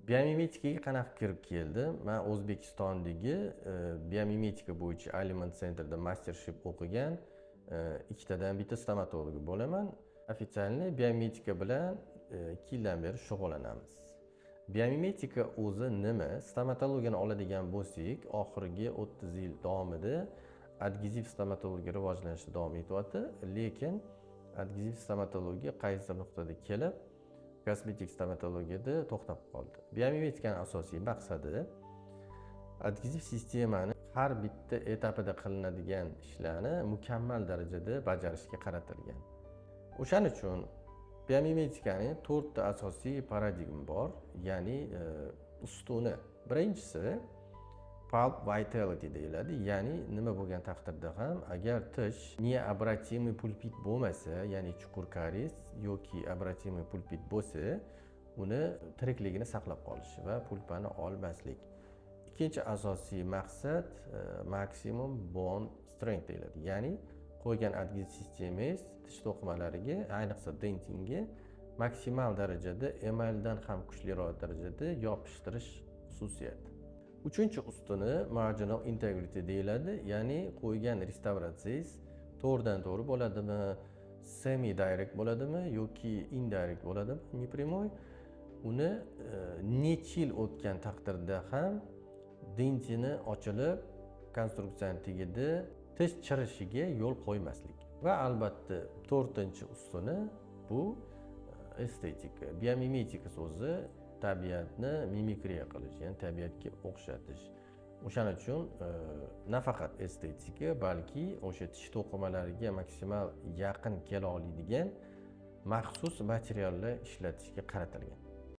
Biomimetikaga qanaqa kirib keldim? Man O'zbekistondagi biomimetika bo'yicha Aliment Centerda mastership o'qigan ikkitadan bitta stomatologi bo'laman. Официальный biomimetika bilan 2 yildan beri shug'ullanamiz. Biomimetika o'zi nima? Stomatologiyani oladigan bo'lsak, oxirgi 30 yil davomida adgeziv stomatologiya rivojlanishda davom etyapti, lekin adgeziv stomatologiya qaysidir nuqtada kelib kosmetik stomatologiyada to'xtab qoldi. Biomimetikani asosiy maqsadi adgeziv sistemani har bitta etapida qilinadigan ishlarni mukammal darajada bajarishga qaratilgan. O'shaning uchun biomimetikani to'rtta asosiy paradigma bor, ya'ni ustuni. Birinchisi pulp vitality deyiladi, ya'ni nima bo'lgan taqdirda ham agar tish необратимый pulpit bo'lmasa, ya'ni chuqur karies yoki обратимый pulpit bo'lsa, uni tirikligini saqlab qolish va pulpani olmaslik. Ikkinchi asosiy maqsad maksimum bond strength deyiladi, ya'ni qo'ygan adgeziv sistemangiz tish to'qimalariga, ayniqsa dentinga maksimal darajada, emaldan ham kuchliroq darajada yopishtirish xususiyati. Uchinchi ustuni marginal integrity deyiladi, ya'ni qo'ygan restavratsiyangiz to'g'ridan to'g'ri bo'ladimi, semi direct bo'ladimi yoki indirect bo'ladimi, непрямой, uni necha yil o'tgan taqdirda ham dentini ochilib, konstruksiyani tagida tish chirishiga yo'l qo'ymaslik. Va albatta to'rtinchi ustuni bu estetika. Biomimetika so'zi tabiatni mimikriya qilish, ya'ni tabiatga o'xshatish. O'shaning uchun nafaqat estetika, balki o'sha tish to'qimalariga maksimal yaqin kela oladigan maxsus materiallar ishlatishga qaratilgan.